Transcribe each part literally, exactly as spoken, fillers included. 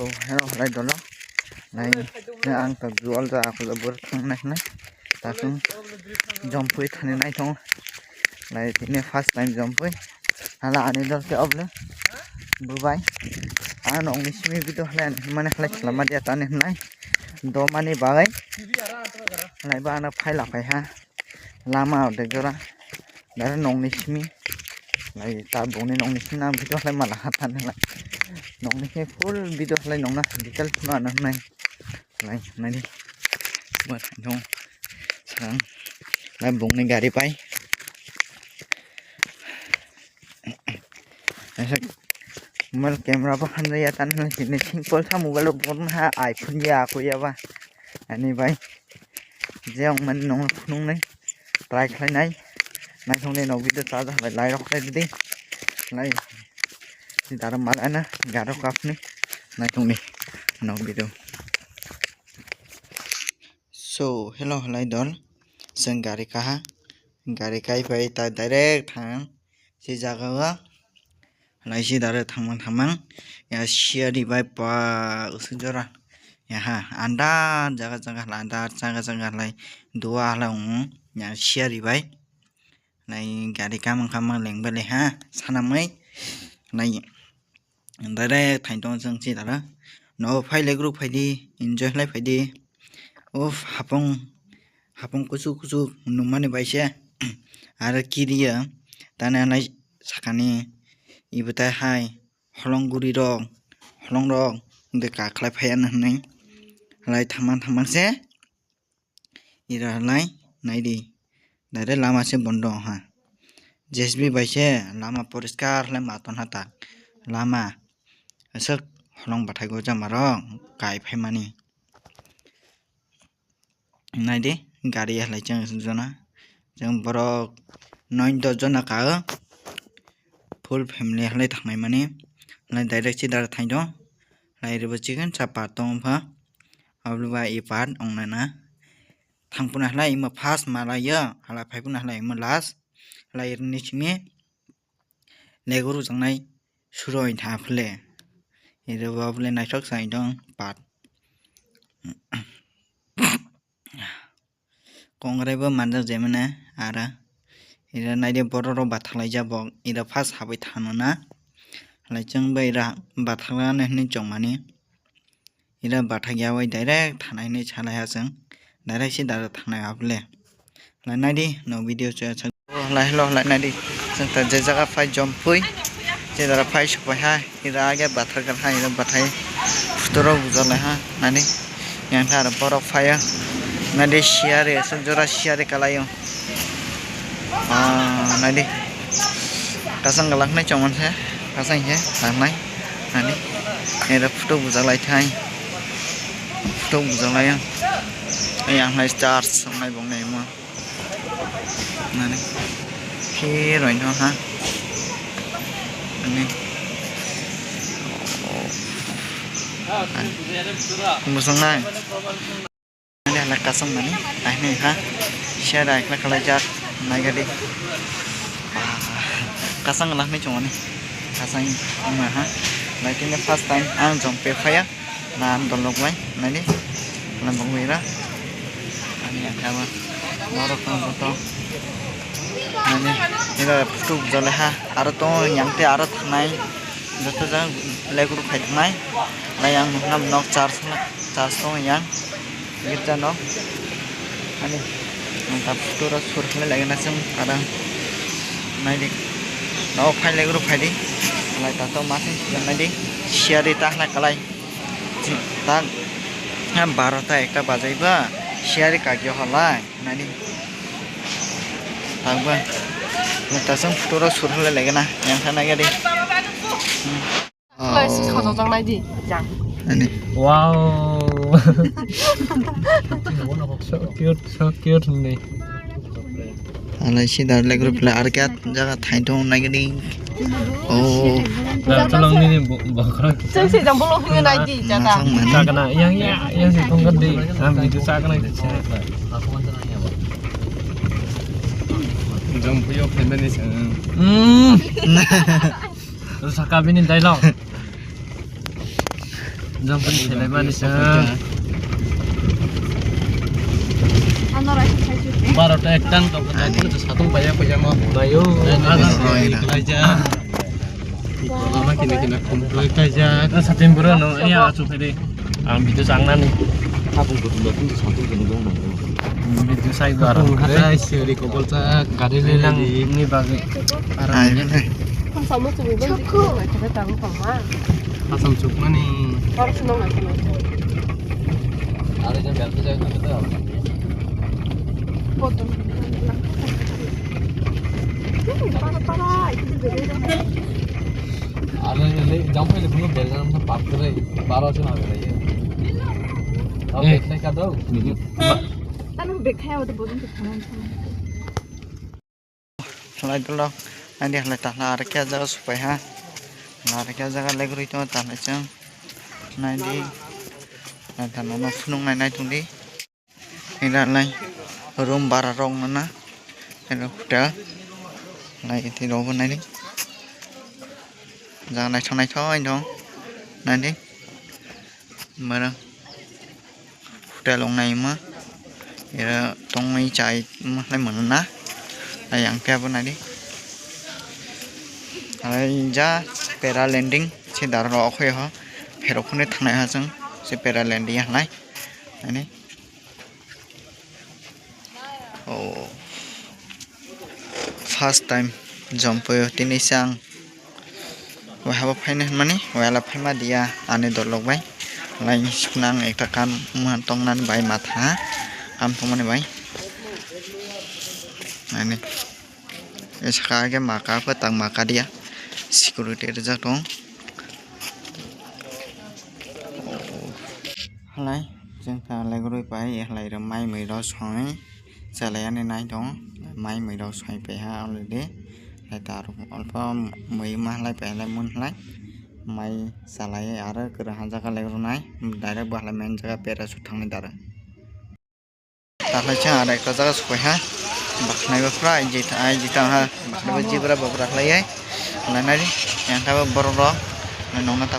Hello, halai dolo. Nai, nai ang tak jual ja aku lebur thang nai nai. Tasung jompui thani nai thong. Nai tini first time jompui. Hala ani dol ke oble. Bubai. Ano ongni simi bido halai mane halai selama dia tani nai. Do mani bagai. Halai ba ano phai la phai ha. Lama o de jora. Dare nongni simi. Lai ta bongni nongni simi nang video lai mala hatan lai. Nongni simi full video lai nongna detail phano ano nai. Lai nai di. Ba thong. Sang. Lai bongni gari pai. Asa mobile camera ba khan ya tan lai sini simple sa mobile o bon ha iPhone ya aku ya ba. Ani bai. Je ong mani nong phunung nai. Try khlai nai. Nai thong ni nog video ta da lai lai rok lai di. Lai. Dara mal ana garo kap ni. Nai thong ni nog video. So, hello halai dol. Seng gari kaha. Gari kai pai ta direct thang. Si jaga o. Halai si dare thangmang thangmang ya siari bai pa usuk jora ya ha andar jaga jaga halai andar jaga jaga halai dua halai ong ya siari bai halai gari kamang kamang leng bele ha sanamai halai direct thaintong chwng si dara no phai le group phai di enjoy halai phai di. Uff hapung hapung kuchuk kuchuk nungmani bai se aro kiriya tani anai sakani ibo tai hai holong guri rok holong rok de kakhlai phai ano hinui halai thamang thamang se ira halai naidi direct lama se bondo ha J C B bai se lama poriskar halai ma ton ha ta lama aswk holong bathai go jama rok kai phai mani. Naidi gari halai chwng jona chwng borok noi dos jona ka o full family halai thangnai mani halai direct si dara thaino halai ribo chicken chapa tong pha aboni ba i part ong nana thang phuna halai imo first malai yo halai phai phuna halai imo last halai rwni simi leguru jangnai suroi tha phule ero bo phule naithok sai dong part. Kongrai bo manjak jemane ara ira naidi borok rok bathak laijak bo ira first habai thano na halai chwng bai ira bathak laina hinui chongmani ira bathak yawi direct thanai hinui salai ha chwng direct si dara thanai ha bole halai naidi no video chaya chak. Lai hello lai naidi chwng ta je jaga phai jom phui je dara phai supai ha. Ira age bathar kan hai ira bathai photo rok bujak lai ha nani yang tha aro borok phai o nadi siyari aswk jora siyari kalai o ah nadi kasang galak nai chongman se kasang se tangnai nani ira photo bujak lai thai photo bujak lai o yang hai charge songnai bong nai mo. Nani. Phi roi no ha. Ani. Musang nai. Ani ala kasang mani. Ai nai ha. Share ai kla kala jak. Nai gadi. Kasang lah ni chong ani. Kasang ma ha. Lai kini first time ang jom pe phaya. Nan dolok bai nani lambang bai ra ani ang kama norok no joto nani ira phutuk jole ha aro to yang te aro thanai joto jang leguru khai thanai lai ang nam nok char char song yang girja nok ani ang ta photo ro sur khle lagi na sung arang nai di no phai leguru phai di lai ta to ma sing nai di siari ta hna kalai. Tak, ha, barota ekta bajai ba, siyari kagyo halai, nani. Tak ba, tasang photo rok sur halai lagi na, yang sana gadi. Hmm. Oh. Lai si khojok jang nai di, jang. Ani. Wow. So cute, so cute ni. Alai si dar le group le arkat jaga thaithong nai gini. Oh. Dah tolong ni ni bokra. Chang se jang bolo hung nai di jada. Chakna yang ya yang si thong di. Am di chakna di. Jom puyo family sang. Hmm. Terus saka bini dialog. Jampui selai mani sa. Barota ekta tong kha, tong kha, satung baya baya ma. Bayo. Lama kina kina kum khlai kaijak. Satin bro no ya achu phede. Ang video changnani. Video sai do aro. Kum khlai seri kobol sa gari le nang ni bagwi. Aram. Asam chukmani. Are le, jump le, kuno belga na pap kare, baro se na kare. Aw, eh. Bekha ka do. Tano bekha ya, wate bodon to khana. Halai dolo, naidi halai tahla, are kya jaga supai ha. Are kya jaga legrui to tahla chang. Naidi, naidi no phunung nai nai tungdi. Ina lai room bara rok nana. Ina hotel. Lai iti rogo nani. Jaga naithok naithok aino. Nani. Mara. Hotel ong nai ma. Ira tongwi chai ma lai mano na. Lai ang khe abo nani. Lai ja para landing. Si dara rok khoi ho. Pherok khone thangnai ha chwng. Si para landing ya lai. Ani. Oh. First time jump o tini se ang wahabo phaina hinmani, wala phaima dia ani dolok bai. Lai sukna ang ekta kam muhan tongna bai matha kam tongmani bai. Ani. Saka ke maka apa tang maka dia. Security rijak tong. Oh. Halai, chwng ta legrui pai, halai rw mai mui rw songwi chalai ani nai tongo. Mai mui rw songwi paiha already. Hai ta rw alpa mui ma halai pai halai mun halai. Mai chalai aro kwrwng ha jaga legrunai. Direct bo halai main jaga parachute thangni dara. Tahlai chwng aro ekta jaga sokoi ha. Bakhnai bo pura ai jita ai jita ha. Bakhnai bo jibra bobra halai ai. Halai nai di. Yang ta bo borok rok. Nongna ta.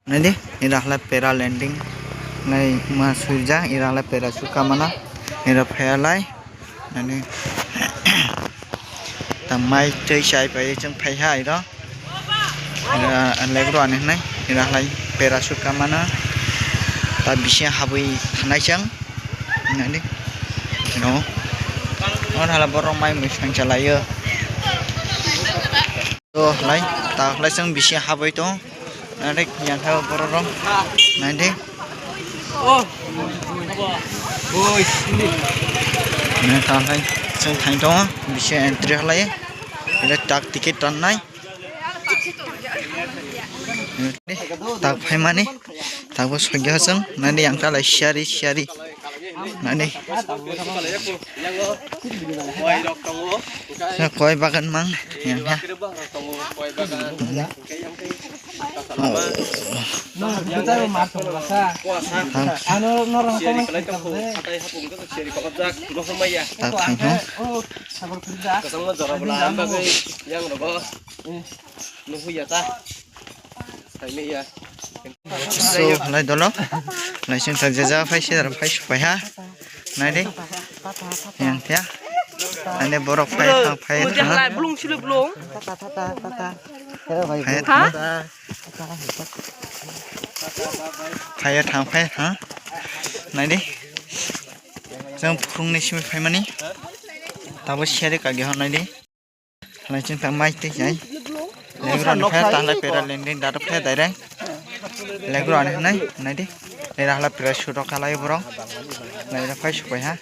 Naidi, ira halai para landing nai ma suijak, ira halai para su kamana, ira phaya lai, nani ta mai twi chai pai chwng phaiha iro, ira legro ani hnai, ira halai para su kamana, ta bisi habwi thanai chwng, nani, no, oro hala borok mai mui swng chalaio. To halai, ta halai chwng bisi habwi tong. Nai yang kha borok rok. Nai di. Oh. Oi. Nai ta halai chwng thang tongo. Bisi entry halai. Ele tak ticket tan nai. Tak phaimani. Tabuk sogya chwng nani yang ta lai siyari siyari nani. Koi bagan mang yang ya. Oh. Tang. Tak thang thang. So, halai dolo. Laising tak jaja phai se phai supai ha. Nai de. Yang tia. Ane borok phai thang phai thang. Blung silo blung. Phai thang. Phai thang phai thang. Nai de. Jang phung ni simi phai mani. Tabo seri kagi hon nai de. Halai chwng ta mai twi chai. Legro ni khe ta halai pera lending daro khe direct. Legro ani hwnwi nai di. Nai da halai pera shoot rok khalai borok. Nai da phai supai ha.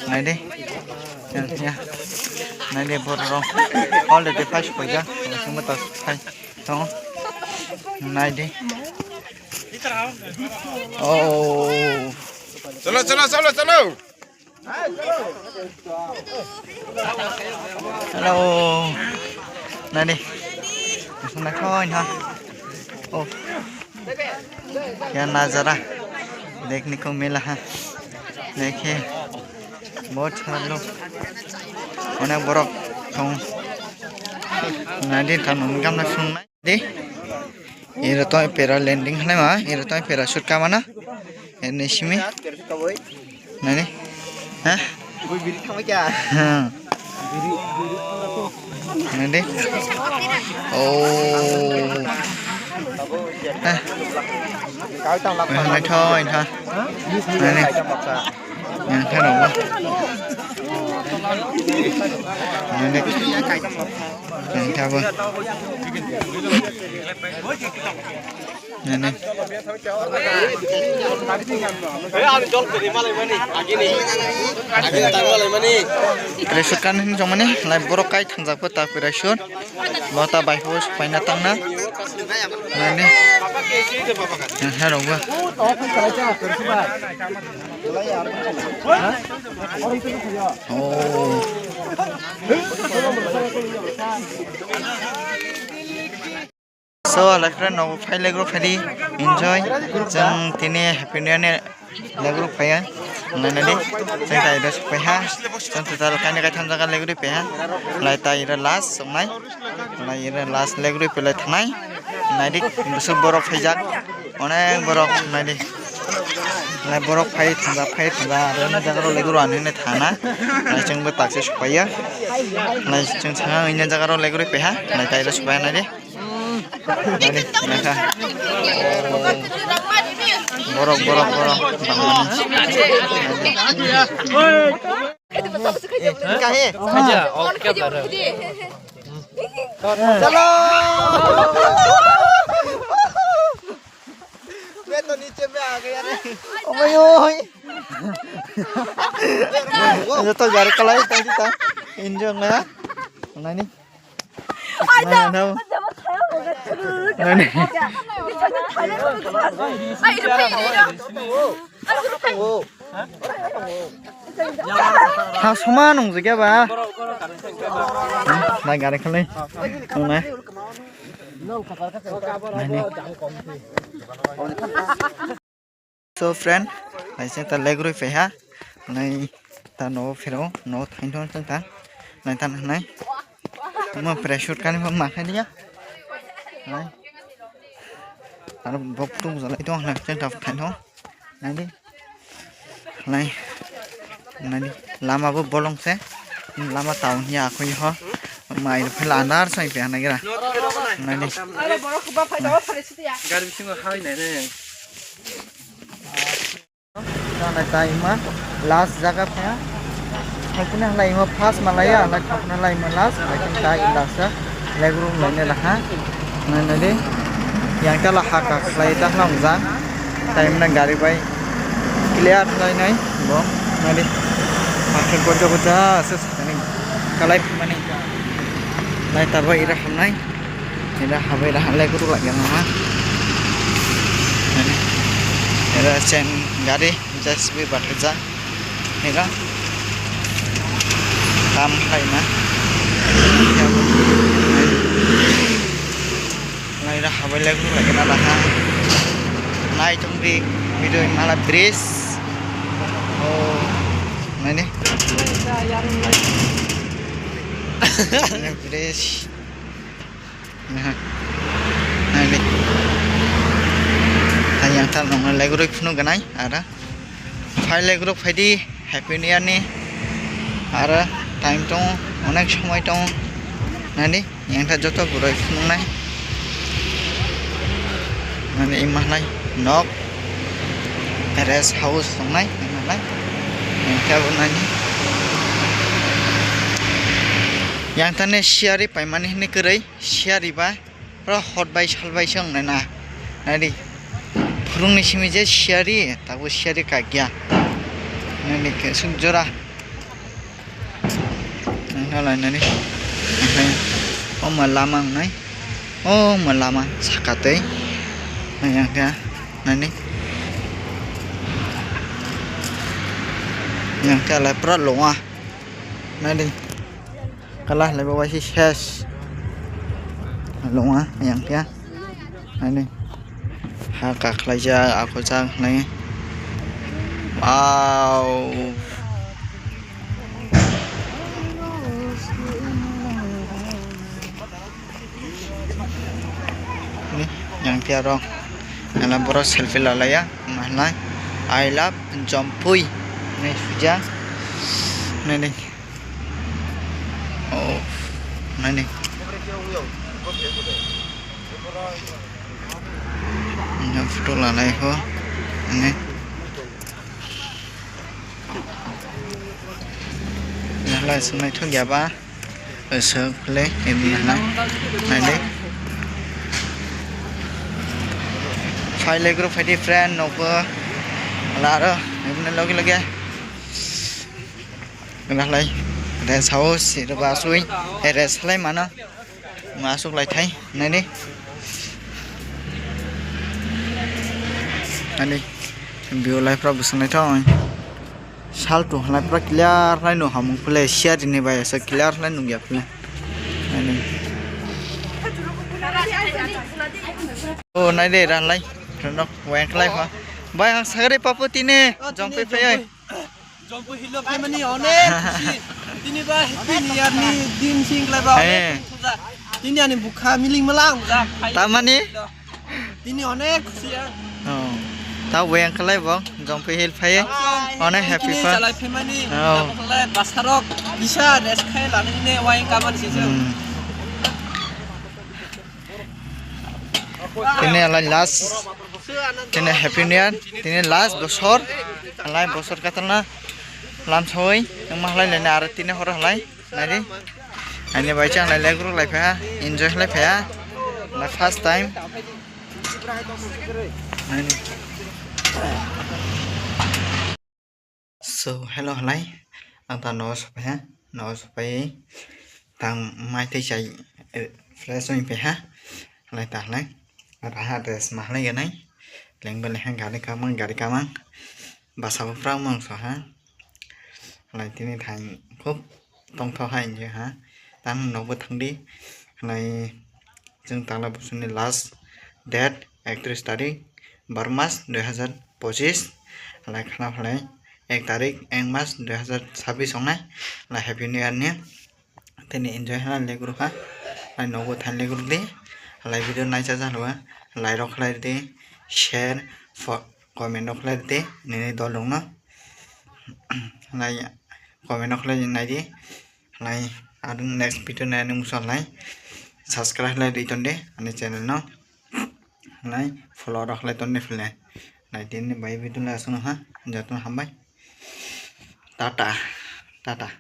Nai di. Ya, ya. Nai di borok rok. Already phai supai ja. Chwng ta phai. Tongo. Nai di. Oh. Chalo, chalo, chalo, chalo. Hello. Nani? Nakhoi na. Oh. Kya nazara. Dekhne ko mila hai. Dekhe. Bahut sara log. Onek borok thong. Nai di, thang nung gamla sung nai di. Iro to para landing hwnwi ma, iro to parachute kamana. Ini simi. Nani? Hah? Bui biri thangma kya? Hmm. Nani? Oh. Hah? Kau tang lak. Nani tho, ini tho. Nani? Yang tha rok. Nani? Yang tha bo. Nani. Parachute kan hin jomani, lai borok kai thangjak bo ta parachute. Bo ta bai ho paina tangna. Nani. Yang tha rok bo. Oh. So, hello friend, nogo phai legro phai di, enjoy. Chwng tini Happy New Year ni legro phai ya. Nai nai di, chwng tai dos phai ha. Chwng total kaini kai tham jaga legro phai ha. Lai tai ira last songnai. Lai ira last legro phai lai thanai. Nai di, busuk borok phai jak. Onek borok nai di. Lai borok phai thangja, phai thangja. Aro ni jaga rok legro ani ne thana. Lai chwng bo takse supai ya. Lai chwng sanga ini jaga rok legro phai ha. Lai tai dos phai nai di. Nai di, nai kha. Borok, borok, borok. Bangmani. Kahe? Aja, oke, baru. Chalo! Be to niche me aa gaya re. Oi, oi. Joto gari kalai tadi ta. Enjoy na. Nani? Nani? Nani? Ha, soma nung jagya ba. Hmm, nai gari khalai. Nung nai. Nani? So friend, naising ta legrui phaiha, nai ta nogo phiro, nogo thainthon chwng ta, nai ta nai, mo parachute kani ma khailiya, nai, aro bo tung jalai tong nai chwng ta thainthon, nai di, nai, nai di, lama bo bolong se, lama town ya khoi ho, mai rok phela andar sai pe hanai gira, nai di. Gari bisingo hai nai re. Tang nai ta ima last jaga phaya. Haikhe halai ima first malaya, halai khapna lai ima last, haikhe ta last a. Legrum laine laha. Nai nai de. Yang ta la haka khlai ta hwnam ja. Ta imna gari bai clear khlai nai bo. Nai de. Haikhe gojo gojo se sakani kalai phimani. Nai ta bai ira hamnai. Ira habai ira halai guru lagi nama. Ira chain gari J C B bathaja. Ira kam khlaima. Nai ira habai lai guru lagi na daha. Nai tong di video mala bridge. Oh, nai ni. Bridge. Nai di. Tang yang tal nong legurui phunu ganai ara. Phai leguruk phai di Happy New Year ni. Ara time tong onek somoi tong. Nai di yang ta joto gurui phunu nai. Nai di imah nai nok. Rest house tongnai, nai nai. Yang ta bo nai di. Yang ta ne siari paimani hini kwrui. Siyari ba, pura hot bai sal bai se wngnai na. Nai di. Phurungni simi je siyari, tabuk siyari kakya. Nai di kesuk jora. Nai nai nai. Nai. O ma lama wngnai. O ma lama saka tei. Nai yang kha. Nai di. Yang kha lai pura longa. Nai di. Kala halai bo waisi ses. Lungha yang khe. Ani. Ha kakhlaijak, akhojak hinwi. Wow. Ni, Yang tiaro nala borok selfie lalaya, nala I love Jompui hinwi swijak. Nini. Oh, nini. Ini photo lalai ho. Ini. Nala sunai thok ya ba. Aswk le, ini nai, nai le. Phai le group phai di friend, nokbo laro, ibini loge loge. Nalai, rest house, sirba asui, eh, rest halai mano. Ma asuk lai thai, nai le. Ani, view lai phra bwswk naithok. Salto hwnlai pura clear khlai nung hamung phule, siyari ni bai asa clear khlai nung ya phule. Ani. O nai de ran lai. Rano weng khlai pha. Bai ang sagre papo tine, jong pe pe ai. Jompo hilo phaimani onek khusi. Tini ba happy new year ni din sing khlai ba onek. Eh. Khusi ja. Tini ani bukha miling malang ja. Tamani? Tini onek khusi ya. Oh. Ta weng khlai bo, jong pe hil phai. Onek happy tini pha. Jalai phaimani. Oh. Khlai basarok bisa rest khai lani ne wai kaban sisa. Hmm. Tini alai last, tini happy new year, tini last bosor, alai bosor katalna lam soi, nang ma halai lene aro tini horo halai, nai di. Ani bai chang lai legro lai pha, enjoy lai pha, na first time. Nai di. So, hello, halai. Ang ta nogo sopai ha. Nogo sopai tang mai tei chai, eh, fresh oi pai ha. Halai ta halai. Raha dress ma halai ganai. Lengba lehang gari kamang, gari kamang. Basa bo prak mang so ha. Halai tini thang khub tongthok hai je ha. Tang nokbo thangdi. Halai chwng tangla bosoni last date. Ektris tarik, bar mas, dui hazar pochis, halai khana phalai, ek tarik, ek mas, dui hazar sabis wngnai, halai happy new year ni, tini enjoy hana legro kha, halai nogo thain legro di, halai video naisa jalwa, halai rok khlai di, share, fo-, comment rok khlai di, nini dol rok no, halai comment rok khlai di, nai di, halai aro next video nai nung salai, subscribe khlai di ton de, ani channel no. Nai follow rok khlai toni phile. Nai tini bai video le aswk no ha. Jotono hambai. Tata. Tata.